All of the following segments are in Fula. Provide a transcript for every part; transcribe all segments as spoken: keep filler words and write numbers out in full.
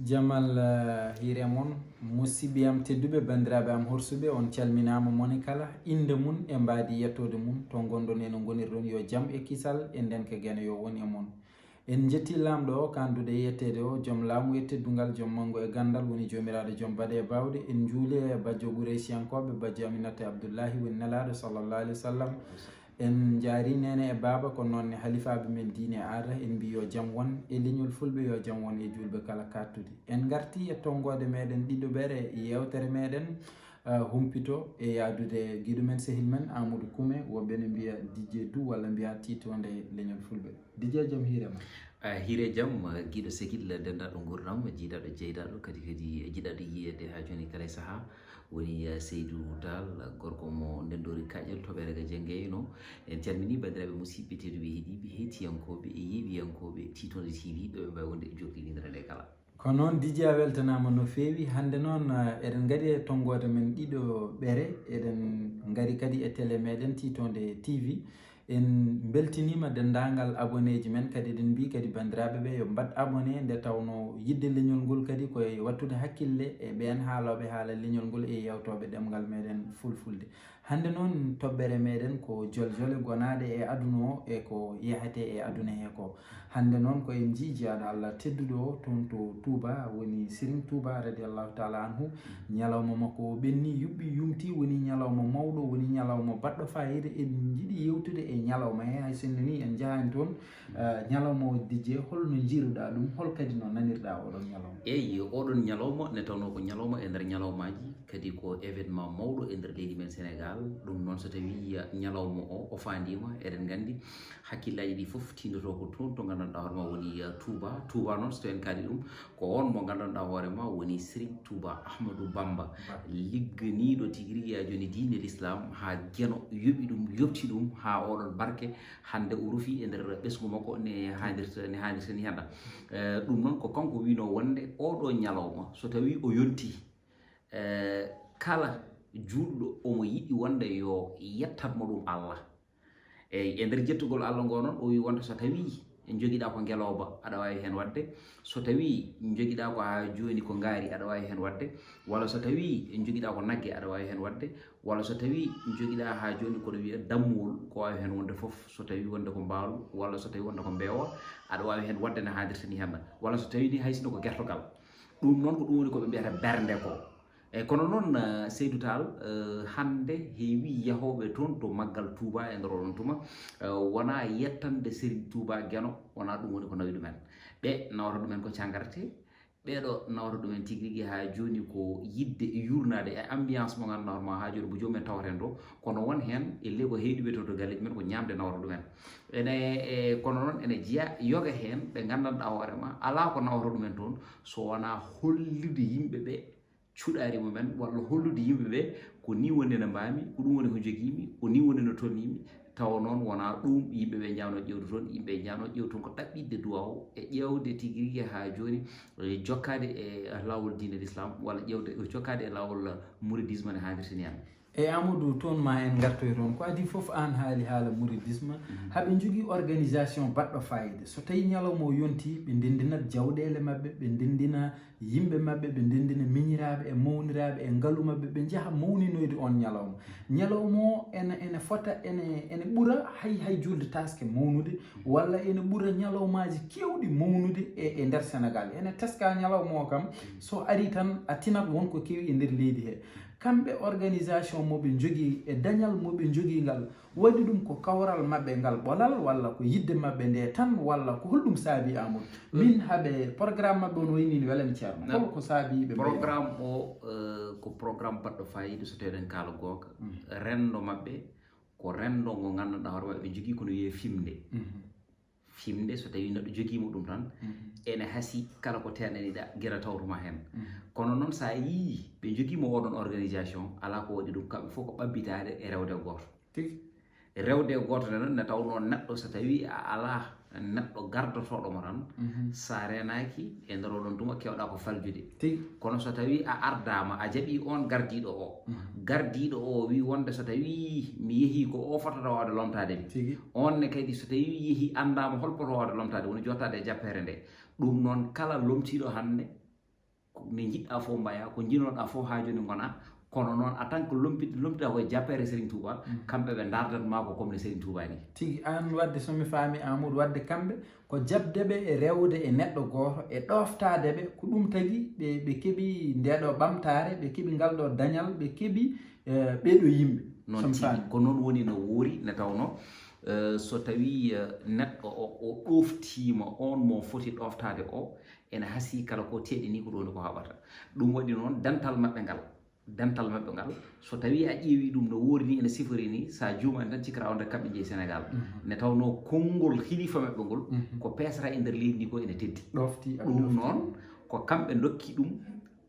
Jamal eh, hiire mon, musidɓe am tedduɓe, banndiraaɓe am horsuɓe, on calminaama moni kala, innde mum e mbaadi yettoode mum, to ngonɗon e no ngonirɗon, yo jam e kisal e ndenka geno yo won e mon. En njetti Laamɗo o, kanduɗe e yetteede o, joom laamu e teddungal, joom manngu e ganndal, woni Joomiraaɗo, joom baɗe e baawɗe. En njuuli e bajjo Ɓuraysiyankooɓe, bajjo Aminata Abdullahi, woni Nelaaɗo, sallallahu alayhi wa sallam. En njaari neene e baaba, ko noon ne halifaaɓe men diine e aada. En mbii yo jam won e leñol Fulɓe, yo jam won e juulɓe kala kattudi. En ngarti e tonngoode meɗen ɗiɗo ɓere yeewtere meɗen, ah, humpito e yaadude giɗo men, sehil men Amadou Koume, woɓɓe ne mbiya D J Dou walla mbiya tiitonde leñol Fulɓe. D J, jam hiire ma. Ah, hiire jam, ah, giɗo sehil denndaɗo nguurndam, jiidaɗo jeydaɗo, kadi kadi jiɗaɗo yiyeede haa jooni kala e sahaa. Woni, ah, Seydou Tall, gorko mo Ndenndoori Kaƴel, toɓeere ga Jengeyno. En calminii banndiraaɓe musidɓe tedduɓe heɗiiɓe, heɗtiyankooɓe e yeeɓiyankooɓe Tiitonde T V, ɓe ɓe mbaawi wonde e jokkidindere nde kala. Ko noon, D J, a weltanaama no feewi. Hannde noon, ah, eɗen ngari e tonngoode men ɗiɗo ɓere, eɗen ngari kadi e tele meɗen Tiitonde T V. En mbeltiniima denndaangal abonné ji men, kadi eɗen mbii kadi banndiraaɓe ɓe yo mbaɗ abonné, nde tawnoo yiɗde leñol ngol kadi ko e waɗtude hakkille e ɓeen haalooɓe haala leñol ngol e yeewtooɓe ɗemngal meɗen Fulfulde. Hannde noon, toɓɓere meɗen ko joljole gonaaɗe e aduna o e ko yahetee e aduna he ko. Hannde noon, ko en njii jiyaaɗo Allah tedduɗo o toon to Touba, woni Serigne Touba radiyallahu taala anhu. Ñalawma makko o ɓenni, yuɓɓi, yumti, woni ñalawma mawɗo, woni ñalawma baɗɗo faayiida. En njiɗi yewtude e ñalawma he, hay sinno ni en njahaani toon. Eh, ñalawma o, D J, hol no njiiruɗaa ɗum, hol kadi no nanirɗaa oɗon ñalawma? Eyi, oɗon ñalawma ne tawnoo ko ñalawma e nder ñalawmaaji, kadi ko événement mawɗo e nder leydi men Sénégal. Ɗum noon, so tawii ñalawma o, o faandiima, eɗen nganndi hakkillaaji ɗi fof tiindotoo ko toon to nganndanɗaa hoore ma woni, eh, Touba. Touba noon, so tawii en kaali ɗum, ko on mo nganndanɗaa hoore ma woni Serigne Touba Ahmadou Bamba, ligganiiɗo tigi rigi haa jooni diine l'islam, haa Geno yoɓi ɗum, yoɓti ɗum haa oɗon barke. Hannde o rufi e nder ɓesngu makko ne haanirta, ne haanirta ni hannde. Eh, ɗum noon ko kanko wiinoo wonde oɗo ñalawma, so tawii o yontii, eh, kala juulɗo omo yiɗi wonde yo yettat mo ɗum Allah. Eyi, e nder jettugol Allah ngoo noon, o wii wonde so tawii njogiɗaa ko ngelooba, aɗa waawi heen waɗde. So tawii njogiɗaa ko haa jooni ko ngaari, aɗa waawi heen waɗde. Walla so tawii njogiɗaa ko nagge, aɗa waawi heen waɗde. Walla so tawii njogiɗaa haa jooni ko ɗo wiyee dammuwol, ko waawi heen wonde fof. So tawii wonde ko mbaalu, walla so tawii wonde ko mbeewa, aɗa waawi heen waɗde no haanirta ni hannde. Walla so tawii ni hay sinno ko gertogal. Ɗum noon ko ɗum woni ko ɓe mbiyata bernde ko. Eyi, kono noon, eh, Seydou Tall, eh, hannde heewii yahooɓe toon to maggal Touba e nder oɗon tuma, eh, wonaa yettande Serigne Touba Geno, wonaa ɗum woni ko nawi ɗumen. Ɓe nawata ɗumen ko cangarte, ɓeeɗo nawata ɗumen tigi rigi haa jooni ko yiɗde e yuurnaade e ambiance mo ngannduɗaa hoore ma haa jooni ko joomum en tawata heen ɗo, kono won heen e le ko heewi ɓe toon to galleeji men ko ñaamde nawata ɗumen. Ene, e, kono noon ene jeya yoga heen ɓe nganndanɗaa hoore ma alaa ko nawata ɗumen toon so wonaa hollude yimɓe ɓe cuɗaari mumen walla hollude yimɓe ɓe ko nii woni no mbaami, ko ɗum woni ko njogiimi, ko nii woni no tolniimi. Tawa noon wonaa ɗum yimɓe ɓe njahnoo ƴeewde toon, yimɓe njahnoo ƴeewde toon ko ɗaɓɓitde duwaaw e ƴeewde tigi rigi haa jooni, e jokkaade e laawol diine l'islam walla ƴeewde, jokkaade e laawol mouridisme no haanirta ni hannde. Eyi Amadou, toon ma en ngartoy toon. Ko adii fof aan haali haala mouridisme. Haɓe njogii organisation baɗɗo fayida. So tawii ñalawma o yontii, ɓe ndenndinat jawɗeele maɓɓe, ɓe ndenndina yimɓe maɓɓe, ɓe ndenndina miñiraaɓe e mawniraaɓe e ngalu maɓɓe, ɓe njaha mawninoyde oon ñalawma. Ñalawma o ene, ene fota, ene, ene ɓura hay, hay juulde taaske mawnude, walla ene ɓura ñalawmaaji keewɗi mawnude e, e nder Senegaal. Ene teskaa ñalawma o kam, so arii tan a tinat won ko kewi e nder leydi he. Kamɓe organisation mo ɓe njogii e dañal mo ɓe njogii ngal, waɗi ɗum ko kawral maɓɓe ngal ɓolal walla ko yiɗde maɓɓe nde tan walla ko holɗum saabii Amadou? Min haɓe programme maɓɓe on waynii no welani ceerno. Hol ko saabii ɓe mbaɗi ɗum? Programme o, eh, ko programme baɗɗo faayiida so tawii eɗen kaala goonga. Renndo maɓɓe ko renndo ngo nganndanɗaa hoore maɓɓe ɓe njogii ko no wiyee fimde. Fimde, so tawii neɗɗo jogiima ɗum tan, ene hasii kala ko teeŋnaniɗaa gila tawtu ma heen. Kono noon so a yii ɓe njogiima ooɗoon organisation, alaa ko waɗi ɗum, kamɓe fof ko ɓabbitaade e rewde gooto. Tigi. Rewde gooto nde noon ne tawnoo neɗɗo so tawii a alaa neɗɗo gardotooɗo mo tan, so a reenaaki e nder ooɗoon tuma keewɗaa ko faljude. Tigi. Kono so tawii a ardaama, a jaɓii oon gardiiɗo oo, gardiiɗo oo wii wonde so tawii mi yehii ko oo fotata waawde lomtaade mi. Tigi. Oon ne kadi so tawii yehii anndaama hol poto waawde lomtaade, woni jottaade e jappeere nde. Ɗum noon kala lomtiiɗo hannde Ko ne njiɗɗa fof mbaya, ko njinoɗa fof haa jooni ngona. Kono noon, en tant que lompiɗ-, lompiɗa ko e jappeere Serigne Touba, kamɓe ɓe ndardat ma ko comme ne Serigne Touba ni. Tigi, an wadde, so mi faami, Amadou, wadde kamɓe ko jaɓde ɓe e rewde e neɗɗo gooto, e ɗooftaade ɓe, ko ɗum tagi ɓe, ɓe keɓi ndeeɗo ɓamtaare, ɓe keɓi ngal ɗo dañal, ɓe keɓi, eh, ɓeeɗo yimɓe. Noon tigi, ko noon woni no woori, ne tawno, eh, so tawi, eh, neɗɗo o, o ɗooftiima on mo foti ɗooftaade o, ene hasii kala ko teɗini ko ɗo woni ko haɓata. Ɗum waɗi noon dental maɓɓe ngal, dental maɓɓe ngal, so tawi a ƴeewi ɗum no woori ni, ene sifori ni, sa juumani tan, cikra wonde kamɓe jeyi Sénégal. Ne tawno konngol hilifa maɓɓe ngol, ko peesata e nder leydi ndi ko ene teddi. Ɗofti, aɓe Ɗum ɗofti. Noon, ko kamɓe ndokki ɗum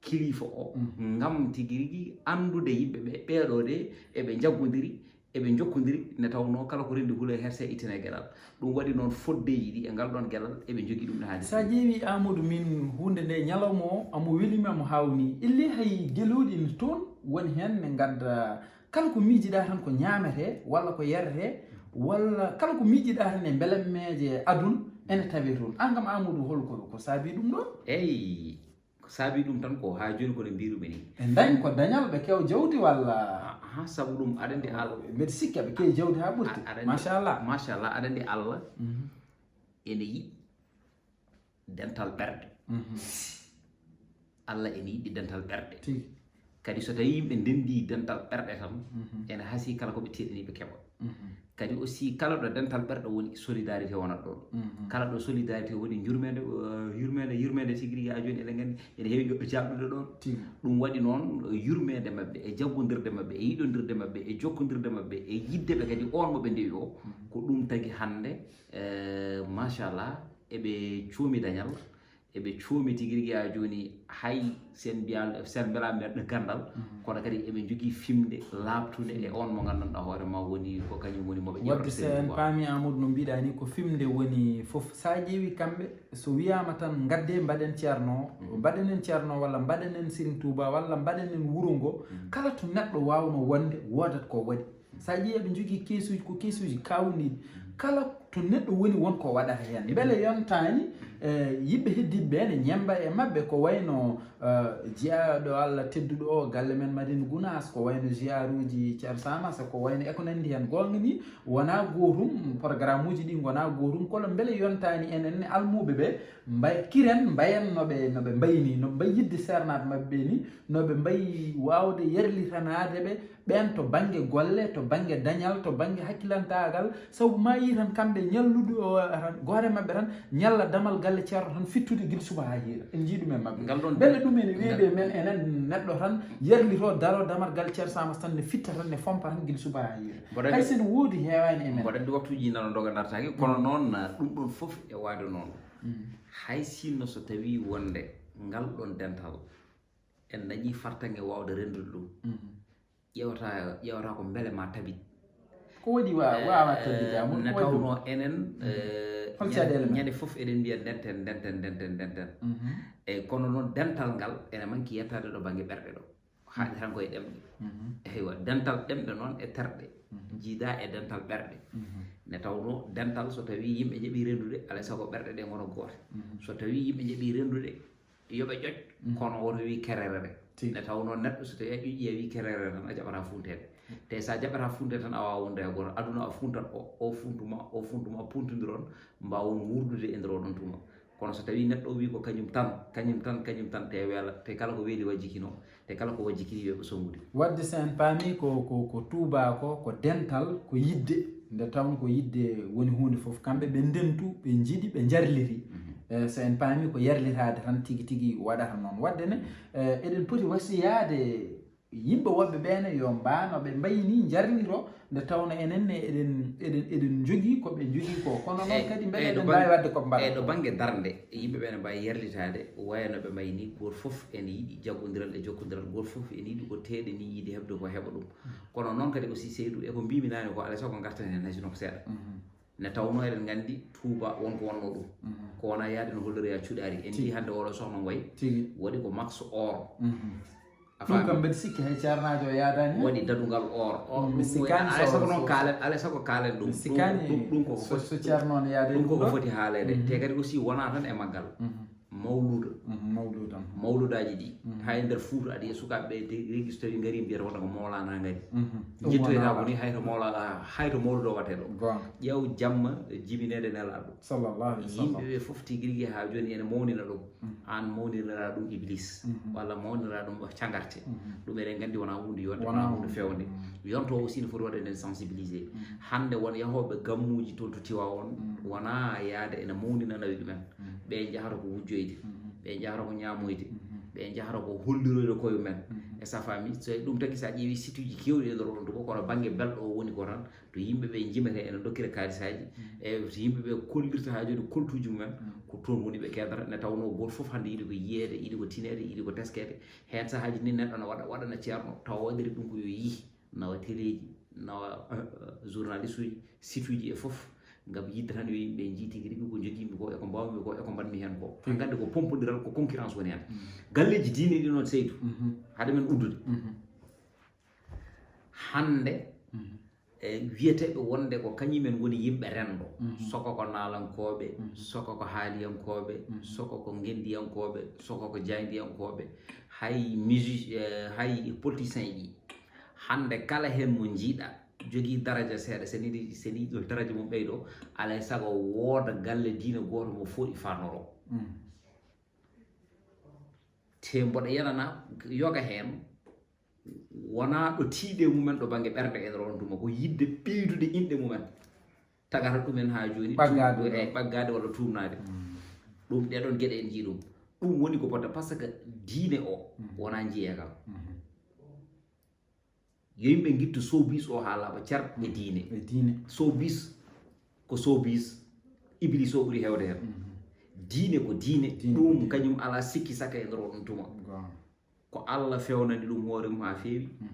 kilifa o, ngam tigi rigi anndude yimɓe ɓe, ɓeeɗo de, eɓe njaggodiri, eɓe njokkondiri, ne tawno kala ko renndi hule herse ittine geɗal. Ɗum waɗi noon foddeeji ɗi e ngal ɗon geɗal, eɓe njogii ɗum no haani. Sa ƴeewi, Amadou, min huunde nde ñalawma o, amo welimi, amo hawni. Illi hay gelooɗi ne toon woni heen ne ngadda kala ko miijiɗa tan ko ñaamete, walla ko yarete, walla kala ko miijiɗa tan e mbelammeeje aduna ene tawe toon. An kam, Amadou, hol ko, ko saabi ɗum ɗo? Eyi, ko saabi ɗum tan ko haa jooni ko no mbiirumi ni. Ɓe dañ ko dañal, ɓe kew jawdi walla? Aha, sabu ɗum aɗa anndi Al-, mbeɗa sikki aɓe kew jawdi haa ɓurti. A-, aɗa anndi, machallah. Machallah, aɗa anndi Allah ene yiɗi dental ɓerɗe. Allah ene yiɗi dental ɓerɗe. Tigi. Kadi so tawi yimɓe ndenndi dental ɓerɗe tan, ene hasii kala ko ɓe teɗini ɓe keɓa. Kadi aussi kala ɗo dental ɓerɗe woni, solidarité wonat ɗon. Kala ɗo solidarité woni, yurmeende, eh, yurmeende, yurmeende tigi rigi haa jooni eɗen nganndi ene heewi ƴoƴɗo jaaɓɗude ɗon. Tigi. Ɗum waɗi noon, eh, yurmeende maɓɓe, e jaggondirde maɓɓe, e yiɗondirde maɓɓe, e jokkondirde maɓɓe, e yiɗde ɓe kadi on mo ɓe ndewi o, ko ɗum tagi hannde, eh, machallah, eɓe coomi dañal, eɓe coomi tigi rigi haa jooni, hay sen mbiya, sen mbela mbeɗa ganndal, kono kadi eɓe njogii fimde laaɓtunde e on mo nganndanɗaa hoore ma woni ko kañum woni mo ɓe ƴeewata. Wadde so en paami, Amadou, no mbiɗa ni, ko fimde woni fof. Sa ƴeewi kamɓe, so wiyaama tan ngadde mbaɗen ceerno, mbaɗenen ceerno walla mbaɗenen Serigne Touba walla mbaɗenen wuro ngo, kala to neɗɗo waawno wonde, woodat ko waɗi. Sa ƴeewi, eɓe njogii keesuuji, ko keesuuji kaawniiɗi. Kala to neɗɗo woni, won ko waɗata heen. Mbele yontaani, eh, yimɓe heddiiɓe ɓe ne ñemmba e maɓɓe, ko wayno, eh, jiyaaɗo Allah tedduɗo o, galle men Madina Gunaas, ko wayno ziyaaruuji Ceerno Samassa, ko wayno e ko nanndi heen. Goonga ni, wonaa gootum, programme uji ɗi ngonaa gootum, kono mbele yontaani enen ne almuuɓe ɓe, mbay-, kiren mbayen no ɓe, no ɓe mbayi ni, no ɓe mbayi yiɗde seernaaɓe maɓɓe ɓe ni, no ɓe mbayi waawde yerlitanaade ɓe, ɓeen to bannge golle, to bannge dañal, to bannge hakkilantaagal, sabu ma yii tan kamɓe ñallude o, tan, gooto e maɓɓe tan ñalla damal galle ceerno tan fittude gila suba haa hiira. En njii ɗum e maɓɓe. Ngal ɗon Mbele ɗum ene weeɓi e men, enen neɗɗo tan yerlito, daro damal galle ceerno Samassa tan, ne fitta tan, ne fompa tan gila suba haa hiira. Mboɗo anndi, hay so ne woodi, heewaani e men. Mboɗo anndi waktuuji nana ndoga dartaaki, kono noon, ɗum ɗon fof e waade noon. Hay sinno so tawii wonde ngal ɗon dental en dañii fartaŋŋe waawde renndude ɗum, ƴeewata, ƴeewata ko mbele ma tabit. Ko waɗi wa-, eh, waawaa tabitde, Amadou? Ne ko waɗi ɗum? Tawnoo enen, eh, hol ñande, caɗeele men? Ñande fof eɗen mbiya ndenten, ndenten, ndenten, ndenten. Eyi, kono noon dental ngal ene manki yettaade ɗo bannge ɓerɗe ɗo. Haaɗi tan ko e ɗemɗe. Eywa, dental ɗemɗe noon e terɗe, jiida e dental ɓerɗe. Ne tawnoo dental, so tawii yimɓe njaɓii renndude, alaa e sago ɓerɗe ɗe ngona goote. So tawii yimɓe njaɓii renndude, yo ɓe ƴoƴ, kono woto wii kererere. Tigi. Nde tawnoo neɗɗo so tawii a ƴoƴii a wii kererere tan, a jaɓataa fuunteede. Te so a jaɓataa fuunteede tan, a waawaa wonde e gooto. Aduna a fuuntat o, o fuuntu ma, o fuuntu ma, puuntondiron, mbaawon wuurdude e nder oɗon tuma. Kono so tawii neɗɗo o wii ko kañum tan, kañum tan, kañum tan, te weela, te kala ko weeli wajjikinoo, te kala ko wajjikini yo ɓe sonngude. Wadde so en paamii ko, ko, ko tuubaako, ko dental, ko yiɗde, nde tawnoo ko yiɗde woni huunde fof. Kamɓe ɓe ndentu, ɓe njiɗi, ɓe njarliri. Eh, so en paamii ko yarlitaade tan tigi tigi waɗata noon. Wadde ne, eh, eɗen poti wasiyaade yimɓe woɓɓe ɓee ne yo mbaa no ɓe mbayi nii njarliro, nde tawnoo enen ne eɗen, eɗen, eɗen njogii ko ɓe njogii ko. Kono noon kadi mbele eɗen mbaawi waɗde ko mbaɗa. Eyi, ɗo bannge darnde, yimɓe ɓee ne mbaawi yarlitaade, waya no ɓe mbayi nii, gooto fof ene yiɗi jaggondiral e jokkondiral, gooto fof ene yiɗi ko teeɗe nii yiɗi heɓde ko heɓa ɗum. Kono noon kadi aussi, Seydou, e ko mbiimi naane ko, alaa e sago ngarten heen hay sinno ko seeɗa. Ne tawnoo eɗen nganndi Touba won ko wonnoo ɗum. Ko wonaa yahde no holliri haa cuɗaari. En njii hannde oɗo sohna Ngoy. Tigi. Waɗi ko max or. A faami? Ɗum kam mbeɗa sikki hay ceernaajo o yaadaani heen. Waɗi dadungal or. O, mi sikkaani alaa e sago noon kaalen, alaa e sago kaalen ɗum. Mi sikkaani ɗum, ɗum, ɗum ko ko so, foti, so ceerno on yaade ɗum ko ko foti haaleede. Te kadi aussi wonaa tan e maggal. mawluuda. Mhm, mawluuda. Mawluudaaji ɗi, hay nder Fuuta, aɗa yiya sukaaɓe ɓe tigi so tawi ngari mbiyata wonata ko Mawlaana ngari. Mhm. Ɗum Jettoyta wonaa ko ni, hay to Mawla, hay to mawluuda waɗetee ɗo. Goonga. Ƴeew jamma jibineede Nelaaɗo. Sallallahu alayhi wa sallam. Yimɓe ɓe fof tigi rigi haa jooni ene mawnina ɗum. Mhm. Aan mawnirɗaa ɗum Iblis, Mhm. walla mawnirɗaa ɗum cagarte. Mhm. Ɗum eɗen nganndi wonaa huunde yonde, wonaa Wonaa huunde huunde. feewnde. Mhm. Yonto aussi ne foti waɗde nden sensibilisé. Mhm. Hannde won yahooɓe gammuuji toon to Tiwaawoon, Mhm. wonaa yahde ene mawninana ɗumen. Mhm. Ɓe njahata ko wujjoyde, Mhm. ɓe njahata ko ñaamoyde, Mhm. ɓe njahata ko holliroyde koye mumen. Mhm. E ça famille, so ɗum tagi so a ƴeewi site uji keewɗi e nder oɗon tuma, kono bannge belɗo o woni ko tan, to yimɓe ɓe njimete ene dokkira kaalisaaji, e to yimɓe ɓe kollirta haa jooni koltuuji mumen, ko toon woni ɓe keedata, nde tawnoo gooto fof hannde yiɗi ko yiyeede, yiɗi ko tineede, yiɗi ko teskeede. Heen sahaaji ni neɗɗo na waɗa, waɗana ceerno, tawa waɗiri ɗum ko yo yii, nawa teleeji, nawa, eh, eh, journaliste uji, site uji e fof, ngam yidde tan yo yimɓe njii tigi rigi ko njogiimi ko, e ko mbaawmi ko, e ko mbaɗmi heen ko. Haa nganndi ko pompondiral, ko concurrence woni heen. Galleeji diine ɗi noon, Seydu, Mhm. hade men uddude. Mhm. Hannde, Mhm. e wiyeteeɓe wonde ko kañum en ngoni yimɓe renndo, Mhm. soko ko naalankooɓe, Mhm. soko ko haaliyankooɓe, Mhm. soko ko ngenndiyankooɓe, soko ko jaayndiyankooɓe, hay music-, eh, hay politicien ji. Hannde kala heen mo njiiɗa jogii daraja seeɗa, seni ɗi, seni ɗo daraja mum ɓeydo, alay sago wooda galle diine gooto mo fooɗi farnoro. Mhm. Te mboɗo yenana yoga heen, wonaa ɗo tiiɗe mumen ɗo bannge ɓernde en ɗon tuma, ko yiɗde ɓeydude inɗe mumen. Tagata ɗumen haa jooni, Ɓaggaade tuuɓ-, ɗo. E ɓaggaade walla tuumnaade. Mhm. Ɗum, ɗee ɗoon geɗe en njii ɗum. Ɗum woni ko bota, par ce que diine o Mhm. wonaa njiyee kam. Mhm. Yo yimɓe ngittu showbiz o haa laaɓa car e diine. E diine. Showbiz ko showbiz, Iblis o ɓuri heewde heen. Mhm. Diine ko diine, Diine ɗum ko diine. Kañum alaa sikki saka e nder oɗon tuma. Goonga. Ko Allah feewnani ɗum hoore mum haa feewi. Mhm.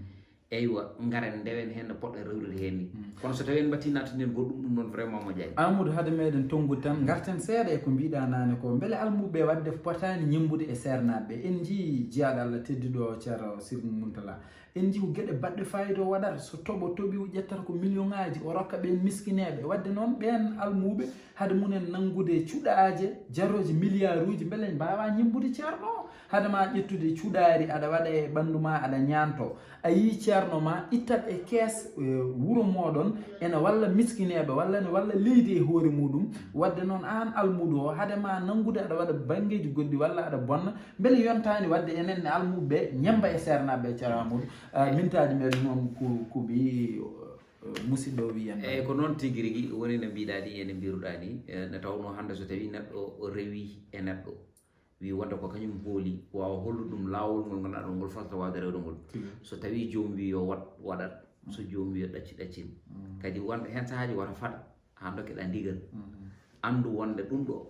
Eywa, ngaren ndewen heen no poɗɗen rewrude heen ni. Mhm. Kono so tawi en mbattii naattude heen goɗɗum, ɗum noon vraiment moƴƴaani. Amadou, hade meɗen tonngude tan, ngarten seeɗa e ko mbiɗa naane ko. Mbele almuɓe waɗde potaani ñemmbude e seernaaɓe? En njii jiyaaɗo Allah tedduɗo o, Ceerno Sirgu Muntala. En njii ko geɗe baɗɗe faayiida o waɗata. So toɓo toɓi, o ƴettata ko million ŋaaji, o rokka ɓeen miskineeɓe. Waɗde noon, ɓeen almuɓe, hade mumen nanngude cuɗaaje jarooje miliyaaruuji, mbele en mbaawaa ñemmbude ceerno o? Hade ma ƴettude cuɗaari, aɗa waɗa e ɓanndu ma, aɗa ñaanto. A yii ceerno ma ittat e kees, e wuro mooɗon, ene walla miskineeɓe, walla ene walla leydi e hoore muɗum. Waɗde noon, aan almuudo o, hade ma nanngude aɗa waɗa banngeeji goɗɗi walla aɗa bonna, mbele yontaani waɗde enen ne almuɓe ɓe ñemmba e seernaaɓe e Ceerno Amadou? Ah, mintaaji meɗen noon ko, ko mbi, eh, musidɗo o wiyan. Eeyi, ko noon tigi rigi woni no mbiɗa ni, ene mbiruɗa ni, eh, nde tawnoo hannde so tawii neɗɗo o rewi e neɗɗo, wi wonde ko kañum hooli, waawa hollude ɗum laawol ngol ngannduɗaa ɗum ngol fotata waawde rewde ngol. Tigi. So tawii joom wi yo waɗ, waɗat. So joom wi yo ɗaccu, ɗaccin. Mm. Kadi wonde heen sahaaji wata faɗ haa ndokkeɗaa ndigal. Mhm. Anndu wonde ɗum ɗo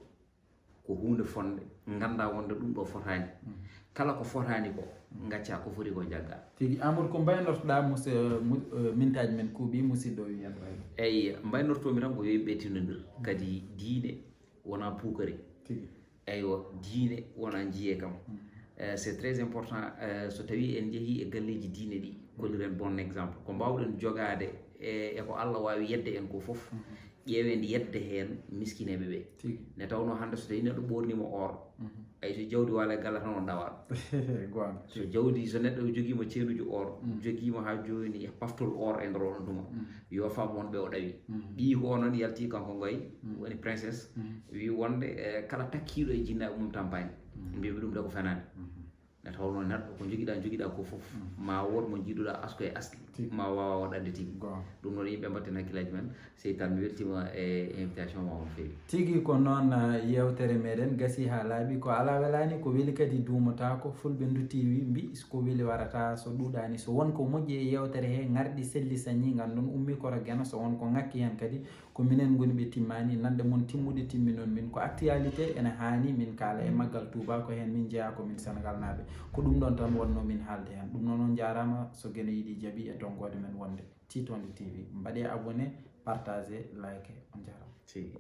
ko huunde fotnde, nganndaa wonde ɗum ɗo fotaani. Mhm. Kala ko fotaani ko, ngaccaa, ko foti ko njaggaa. Tigi. Amadou, ko mbaynortoɗaa mus-, eh, mu-, eh, mintaaji men kuuɓi, musidɗo o wiyan mbayno? Eyi, mbaynortoomi tan ko yo yimɓe tinnondir. Kadi diine wonaa puukare. Tigi. Eywa, diine wonaa njiyee kam. Mhm. Eh, c'est très important, eh, so tawii en njehii e galleeji diine ɗi, kolliren bon exemple. Ko mbaawɗen jogaade e, e ko Allah waawi yedde en ko fof, mhm, ƴeewen yedde heen miskineeɓe ɓe. Tigi. Nde tawnoo hannde so tawii neɗɗo ɓoorniima or, mhm, ay so jawdi waala e galle tan on ɗawaaɗo. Goonga. So jawdi, so neɗɗo jogiima ceenuji or, mhm, jogiima haa jooni paftol or e nder oɗon tuma, mhm, yo faam won ɓe o ɗawi. Mhm. Ɓiyi ko o noon yalti kanko ngoy, mhm, woni princesse, mhm, wi wonde, eh, kala takkiiɗo e jinnaaɓe mum tampaani. Mhm. Mbiimi ɗum de ko fenaande. Mhm. Nde tawnoo neɗɗo ko njogiɗaa, njogiɗaa ko fof, mhm, ma wood mo njiɗuɗaa asko e asli, tigi, ma waawa waɗande tigi. Goonga. Ɗum noon yimɓe mbatten hakkillaaji men. Sey Tall, mi weltiima e invitation ma on feewi. Tigi ko noon, eh, yeewtere meɗen gasi haa laaɓi. Ko alaa welaani, ko weli kadi duumotaako. Fulɓe nduttii wi mbi, so ko weli warata, so ɗuuɗaani. So won ko moƴƴi e yeewtere he, ŋarɗi selli sañi, nganndon ummi koto Geno. So won ko ŋakki heen kadi, ko minen ngoni ɓe timmaani. Nanɗe mon timmude timminon min. Ko actualité ene haani min kaala e maggal Touba, ko heen min njeyaa, ko min Senegal naaɓe. Ko ɗum ɗoon tan wonnoo min haalde heen. Ɗum noon on njaaraama, so Geno yiɗi jaɓi e tonngoode men wonde. Tiitonde T V. Mbaɗee abonné, partagé, like. On njaaraama. Tigi.